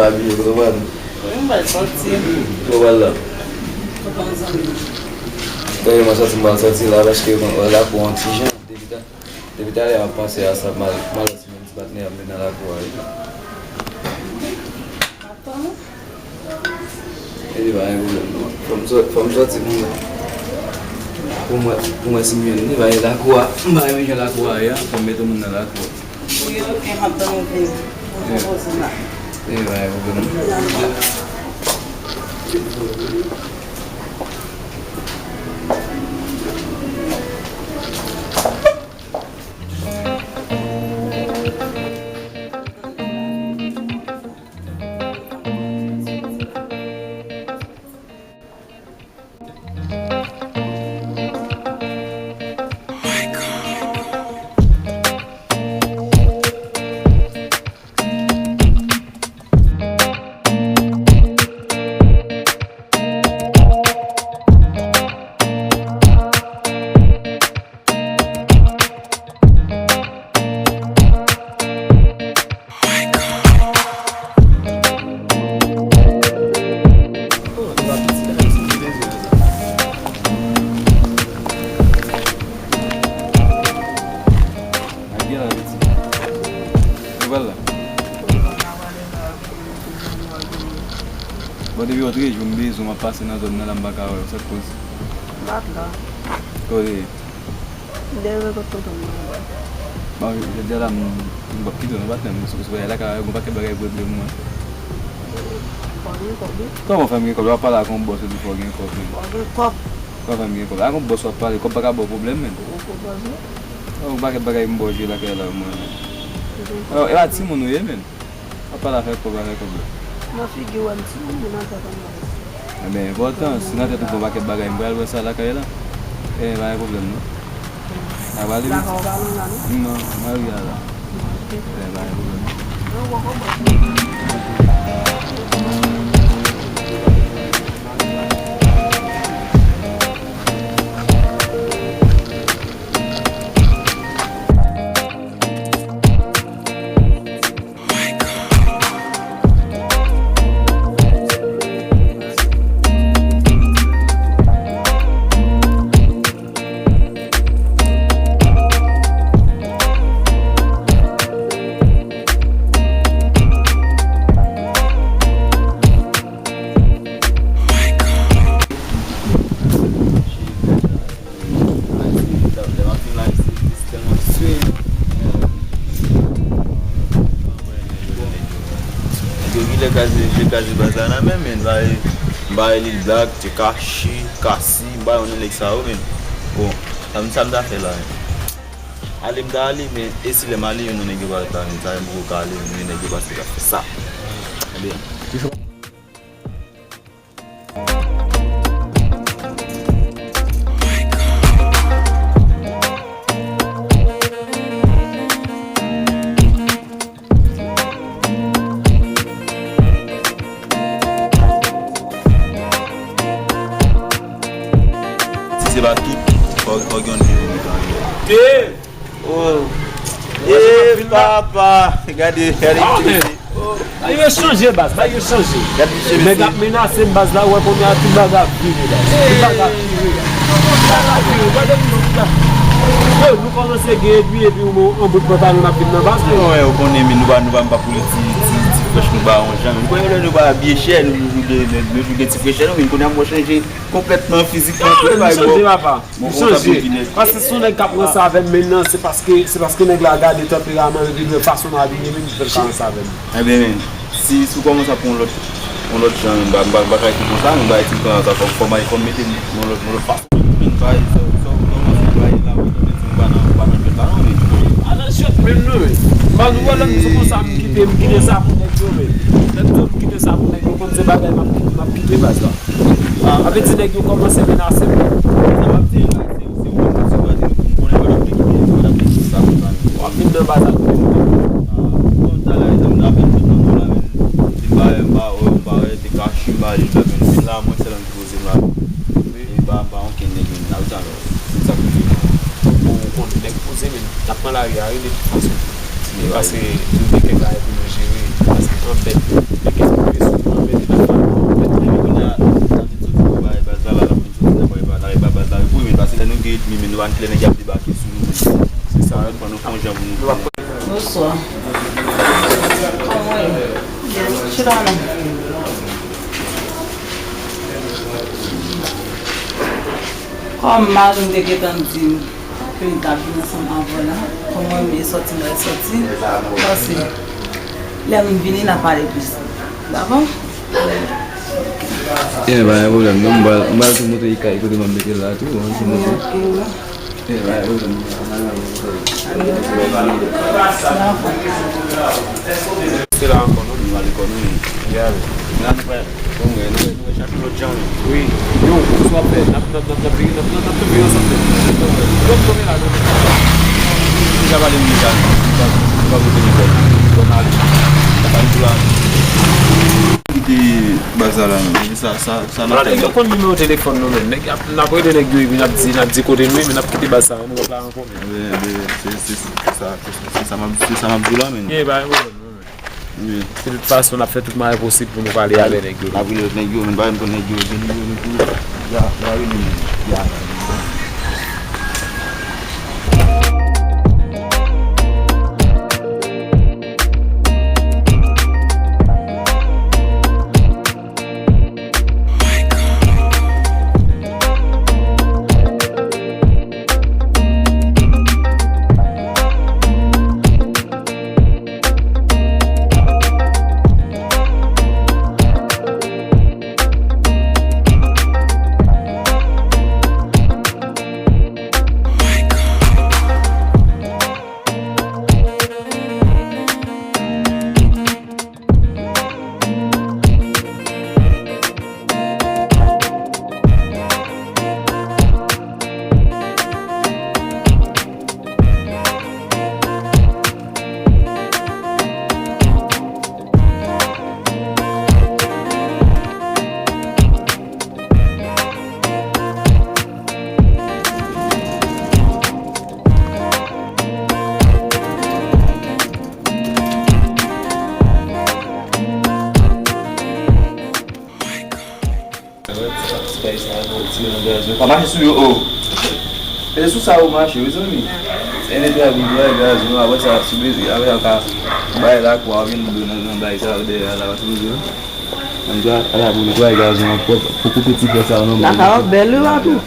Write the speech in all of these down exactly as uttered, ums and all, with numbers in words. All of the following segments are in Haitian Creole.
Abiye, kote w pral? Mwen pral sòti. Kote w pral la? Kote yon zanmi. Tande, mwen sòti, m pral sòti la, paske mwen wè lakou an ti jan. Depi ta, depi talè a, m ap panse a sa, m al, m al wè si menm ti patnè a m te nan lakou a, wi. Epi pa gen pwoblèm, non. Fò m sò-, fò m sòti pou mwen. Pou mwen, pou mwen si m jwenn li, pa gen lakou a. M pa renmen jan lakou a ye a, fò m mete moun nan lakou a. Wi, oke, m ap tann ou vini. Ou poze la. E, pa gen pwoblèm. Bon, depi yon trè jou m bezwen w, m ap pase nan zòn nan la, m pa ka wè w. Sa k koz? M pa t la. Kote? M te rive kot tonton m nan. Bon, jodi a la, m, m p ap kite w non, patnè m. Sou, sou bagay la, ka gen yon pakèt bagay pwoblèm mwen. Fò gen kòb, wi. Kòman fè m gen kòb? W ap pale ak yon bòs, ou di fò gen kòb, men. Fò gen kòb. Kòman fè m gen kòb? Ak yon bòs w ap pale, kòb pa ka ba w pwoblèm, men. Ou konprann, wi. Yon pakèt bagay m ba w jwe lakay la, mwen, men. Ou konprann. E pa timoun ou ye, men. W ap pale afè kòb, afè kòb la. Nan figi w, m timoun, nan tèt an nan. Ebyen, enpòtan, si nan tèt ou gen yon pakèt bagay, m pral wè sa lakay la. Ebyen, pa gen pwoblèm, non. N a pale piti. Lakay ou pa lwen la, non? Non, m a rive a la. Ebyen, pa gen pwoblèm, non. Lè m ap vin la, se, se tèlman swe. Nèg yo genlè kraze, je kraze baz la nan men, men, m ba yo, m ba yo Lil Black, Tekashi, Cassi, m ba yo nan nèg sa yo, men. Bon, sa m, sa m ta fè la, men. Ale m ta ale, men, e si lè m ale, youn nan nèg yo pa ret la, men, sa yo poko ka ale, youn nan nèg yo pa ret la, fè sa. Ebyen. Si se pa tout, fò, fò gen yon de minit anlè. Oh. Eh, papa, gade, gade. Ba yo chanje, baz, ba yo chanje. Gade misye, nèg ap menase m, baz, la, ou wè kounye a, tout bagay ap vire, baz. Tout bagay ap vire. Tout bagay ap vire. Gade moun la. Yo, nou kòmanse gen edmi, epi ou, an bout pantalon ap vin nan baz, men. Non, ou konnen, men nou pa, nou pa, m pa koule ti, ti, ti frèch nou ba yon jan. Men ou konnen lè nou pa abiye chè, nou, nou, nou, nou, nou gen ti frèchè, nou, men kounye a m wè chanje konplètman, fizikman, tout bagay, bro. Chanje, papa. Li chanje. Paske si yon nèg k ap ranse avè m, men nan, se paske, se paske nèg la gade tanperaman l, epi l wè fason m abiye, men li fè l ka ranse avè m. Ebyen, men, si, si w kòmanse ap yon lòt, yon lòt jan, m pa, m pa, m pa ka rete konsa, men bagay ti tan sa, fò, fò m, fò m mete m yon lòt, yon lòt fason. Men, bagay, sa, sa w kòmanse bay la, ou mete m pa nan, pa nan jwèt la, non, men. A nan jwèt menm, non, men. M pa nou wè lè m di konsa, m kite, m kite sa pou nèg yo, men. Lè m di w m kite sa pou nèg yo, konn se bagay m ap, m ap kite baz la. A vle di nèg yo kòmanse menase m. Sa m ap di la, se, se ou menm ki sou pati, m konnen pa t ap gen kite, pa t ap gen sa pou sa. W ap vin nan baz ak mwen. A, bon, talè, m t ap vin tout nan mwen la, men. Se pa, m pa, m pa wè, te ka chimba li la, men. Vin la, mwen, sèl ki poze m la. Wi. E pa, pa ankenn nèg, men. N ap di alò. Sa pou fè. Ou konn nèg poze, men. N ap pran lari a, wi, de tout fason. Paske nou gen kèk bagay pou nou jere. Paske anfèt, men kèk moun ki sou mwen, men li pa fè anfèt, men kounye a, n ap vin soti pou bay baz la, la, n ap vin soti nan bay ba-, nan bay baz la, pou men, paske lè nou gen edmi, men nou pa konn kilè nèg y ap debake sou nou. Se sa, nou pran, nou fè yon jan pou nou. Bonswa. Kòman w ye? Yes, chita la. Kòm mari m te gentan di m ke li t ap vin ansanm avè w la, kòm mwen menm e sòti m pral sòti, paske lè m vini n a pale plis. Dakò? Ebyen, pa gen pwoblèm non, m pral, m pral tou montre li kay kote m ap mete l la tou, an tou montre. Ok. Ebyen, pa gen pwoblèm non, n a pale. Dakò. Se la ankò non, nou ale kò nou. Yeah. Bon, wè, nou wè, nou wè chak lòt jan. Wi. Yo, kòman w ap fè? N ap, n ap, n ap, n ap vini, n ap, n ap, n ap vini ansanm. Lòt kote la, non. Deja pale m deja, non. Ou pa pote nègòt. Bon, ale. Sa pa di la. Kite baz la, la, non. Sa, sa, sa n ap fè. Yo konn nimewo telefòn nou, men. Nèg ap, n ap rele nèg yo, epi n ap di, n ap di kote nou ye, men n ap kite baz sa, nou p ap la ankò, men. Ebyen, ebyen, se, se, se sa, se, se sa m ap, se sa m ap di w la, men. Ye, pa gen pwoblèm, non, men. Wi. De tout fason, n ap fè tout mwayen posib pou nou pale avè nèg yo. N ap rele lòt nèg yo, men pa menm konn nèg yo, gen nimewo nou tou. Ya, ya, rele nou. Ya. Pa mache sou yo, o. E sou sa ou mache, wi, zanmi. E netwaye pou netwaye gazon, apre sa, sou bezi, apre sa, ou ka bay lakwa, ou vin dlo nan, nan bay sa, dèyè la, pa sou bezi, non. Ann dwa, ala pou netwaye gazon an pwòp, pou koupe ti fè sa, non. Lakay ou bèl, wi, la, tou.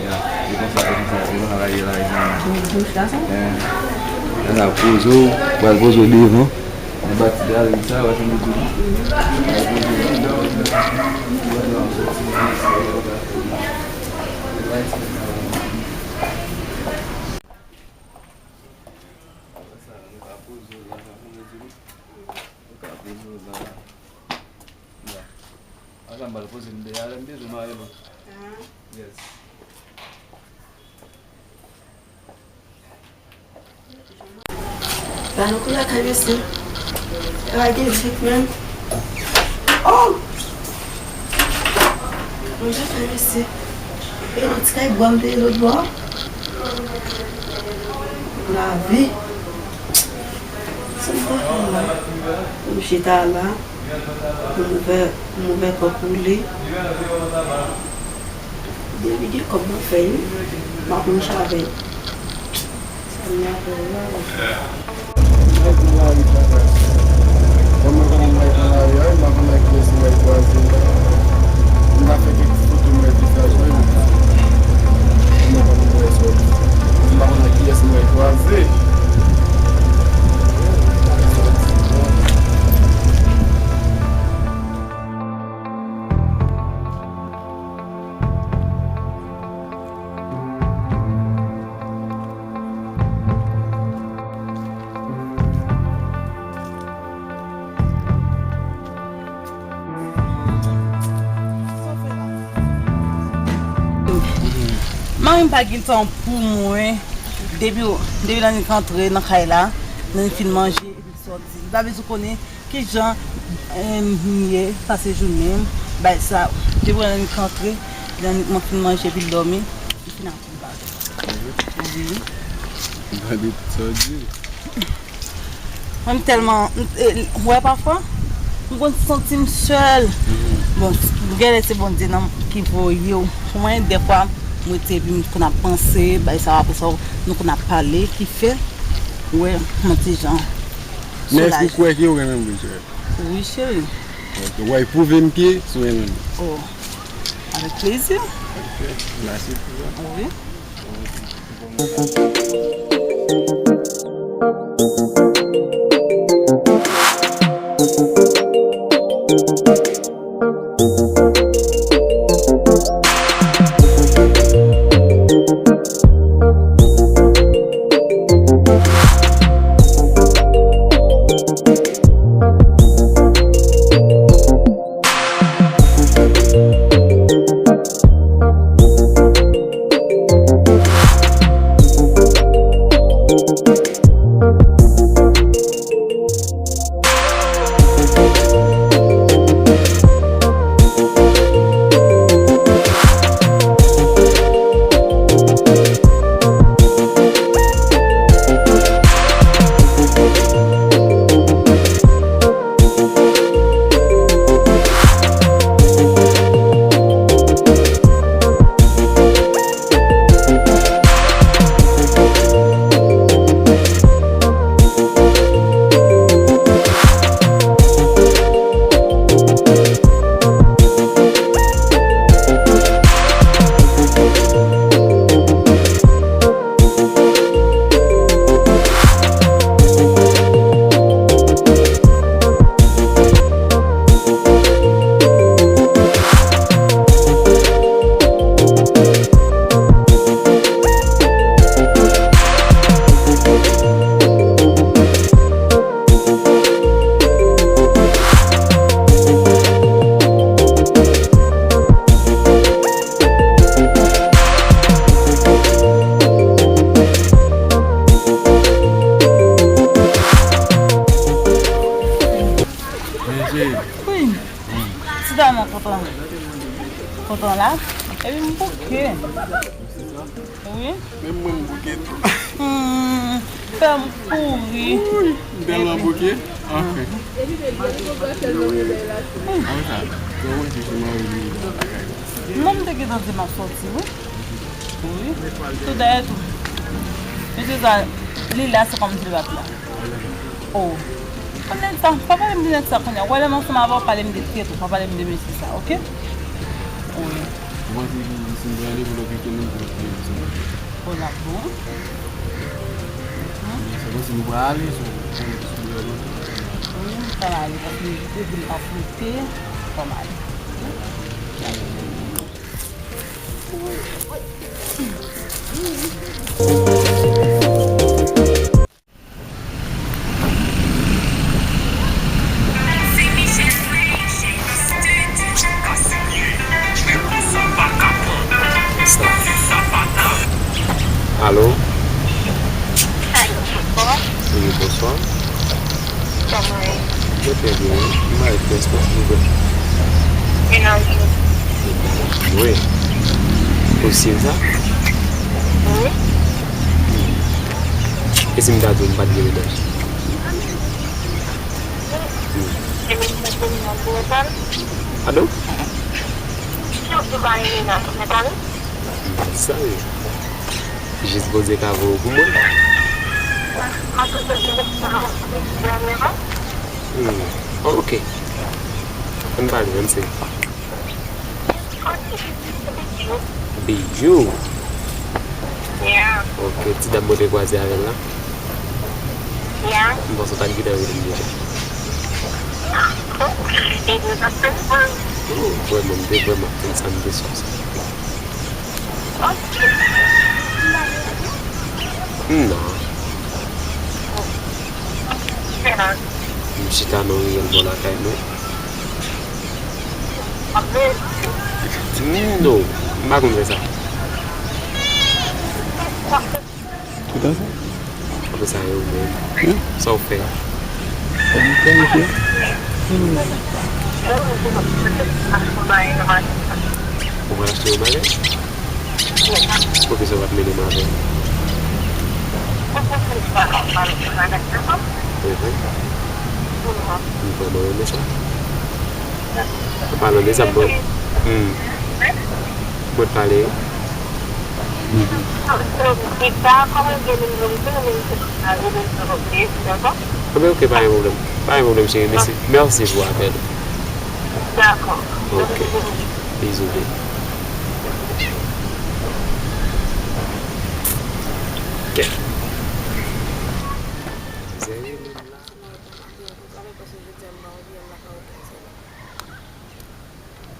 Ya, e konsa, e konsa, e konsa, la, la, la. Sa sa poze w, pral poze w devan. Nan pati galeri sa, w ap jwenn de tou. Sa, nou ka poze w la, sa, pou nou di nou. Nou ka poze w la. La. Atann, m pral poze m dèyè a, lè m bezwen m ale lwen. Yes. Ba nou kou lakay mesye. Pa gen vit menm. Oh! Manje fè mesye. E yon ti kay bwa m te ye lòt bò. Lavi. Sa m ta fè la? Pou m chita la, pou m ouvè, pou m ouvè kò pou li. Depi gen kòb m ap fè, wi. M ap mouche avè l. Sa m ap fè la? Kòman konn mwen pran lari a, m pa konn ak kiyès mwen kwaze. M pa fè kèk foto mwen vizaj mwen. Kòman konn mwen sòti. M pa konn ak kiyès mwen kwaze. Mari m pa gen tan pou mwen. Depi, depi lè annik antre nan kay la, lè annik fin manje, epi l sòti. Li pa bezwen konnen kijan, em, m ye, pase jounen m, bay sa. Depi lè annik antre, lè annik mwen fin manje, epi l dòmi, li fin ap Wi. Gade tout sa w di. Mwen, m tèlman, m, e, w wè, pafwa, m konn santi m sèl. Bon, genlè se Bondye nan ki voye w. Mwen, dèfwa, m rete epi m konn ap panse, bay sa, apre sa, nou konn ap pale, ki fè, w wè, m yon ti jan Men èske w soulaje. Kwè ke w renmen mwen, cheri? Wi, cheri. Ok, w a pwouve m ke si w renmen mwen. Oh, avèk plezi. Ok, mèsi pou sa. Wi. Wi. Ti dam nan kontan. Kontan la. Epi m bouke. Wi. Menm mwen m bouke tou. Hmm, fè m kouri. Wi, m tèlman bouke. Anfen. Anfen sa, se ou menm ki manje bagay. Non, m te gentan di m ap sòti, wi. Wi. Tout dayè tou. Mesye sa, li la, se kòmsi li pa t la. Oh. Konn nèg sa, pa pale m de nèg sa kounye a. Wè lè m ansanm avè w, pale m de Pietro, pa pale m de mesye sa, oke? Wi. Ou panse ke si m prale pou lòt weekend, m pou lòt weekend, se bon? Oh, l ap bon. Sa panse nou prale, so, si m prale. Wi, m pral ale, paske depi l pa flite, fò m ale. Alo? Alo, bonswa. Wi, bonswa. Kòman w ye? Mwen trè byen, wi. Mwen trè byen, silvouplè. Mennaj ou? Wi. Posib sa? Wi. E si m ta di w m pa t gen mennaj? Wi. E mennaj ou pa gen mennaj? Padon? Si w di w pa gen mennaj, ou pa gen? Sa wi. Jis Bondye ka voye w pou mwen. Hmm, ok. Ann pale, ann se. Bijou. Ok, ti dam mwen te kwaze avè l la. M panse w ta t gentan rele m deja. Oh, vrèman, m te vrèman konn sa m te sou sa. Non. M chita nan riyèl bò lakay mwen. Non, m pa konn fè sa. Ou ta sa? Apre sa, e ou menm? Sa w fè a? Ou pral achte yon bagay? Poukisa w pa t mennen m avè w? Mhm. M vrèman renmen sa. An palan de sa, m, hmm. Mwen pale. Mhm. Anben, ok, pa gen pwoblèm. Pa gen pwoblèm, cheri. Mèsi, mèsi pou apèl. Ok. Bizou, baby. Ok. Mwen pa anvi antre paske jodi a m pa anvi al lakay okenn sèl.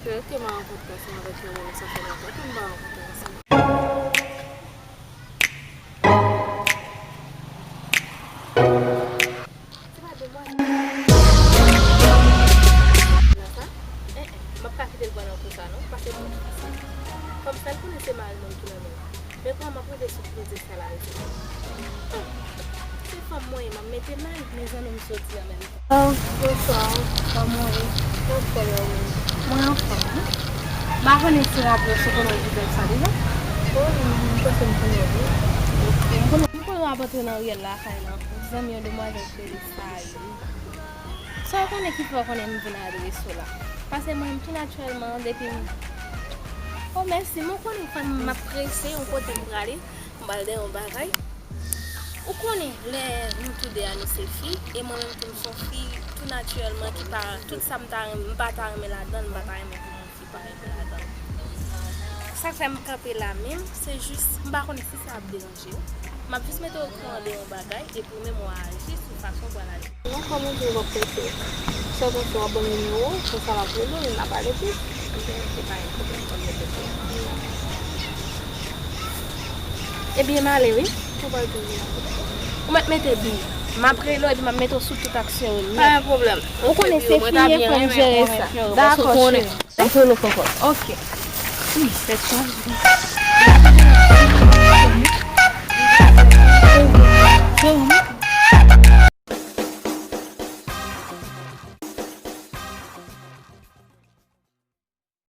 Fè ke m rankontre ansanm avèk yon moun, sa fè lontan ke m pa rankontre ansanm. Se pa demwazèl. Nan sa? Eh, eh, m ap pa kite l pran nan kou sa non, paske m konn fi sa. Kòm sa l konnen se mari mwen ki nan men l. Men kòman m ap rive sou plezi sa la, mezanmi? Ah, se fanm mwen ye, m ap mete may. Mezanmi, m soti an menm tan. Oh, bonswa. Kòman w ye? Anfòm, e ou menm? Mwen anfòm wi. M pa konnen si w raple w si w konnen w di nèg sa deja. Oh, m panse m konnen w wi. Ok, m konnen. M konnen w ap antre nan riyèl lakay la. Zanmi yon demwazèl ki rele Sayou. Sa w konnen ki fè w konnen m vin adrese w la? Paske mwen menm tou natirèlman depi m... Oh, mèsi, men w konnen fanm m ap prese, yon kote m prale, m pral dèyè yon bagay. Ou konnen, lè nou tou de a nou se fi, e mwen menm tou m se yon fi, tou natirèlman, ki pa, tout sa m ta renmen, m pa ta renmen ladan l, m pa ta renmen pou yon fi pa renmen ladan l. Sa k fè m kanpe la menm, se jis, m pa konnen si sa ap deranje w. M ap jis mete w okouran de yon bagay, epi ou menm w a aji sou fason w pral aji. Non, kòm ou di w p ap prese. Sèlman si w ap ban m nimewo w, konsa m ap rele w e n a pale plis. Ebyen, se pa yon pwoblèm, fò m mete w okouran. Ebyen, m ale wi. Ou pral toujou la. Ou mèt mete bi. M ap rele w epi m ap mete w sou tout aksyon yo nèt. Pa yon pwoblèm. Ou konnen se fi m ye, fò m jere sa. Dakò, cheri. M ap rele w ankò. Ok. Wi, tèt chaje.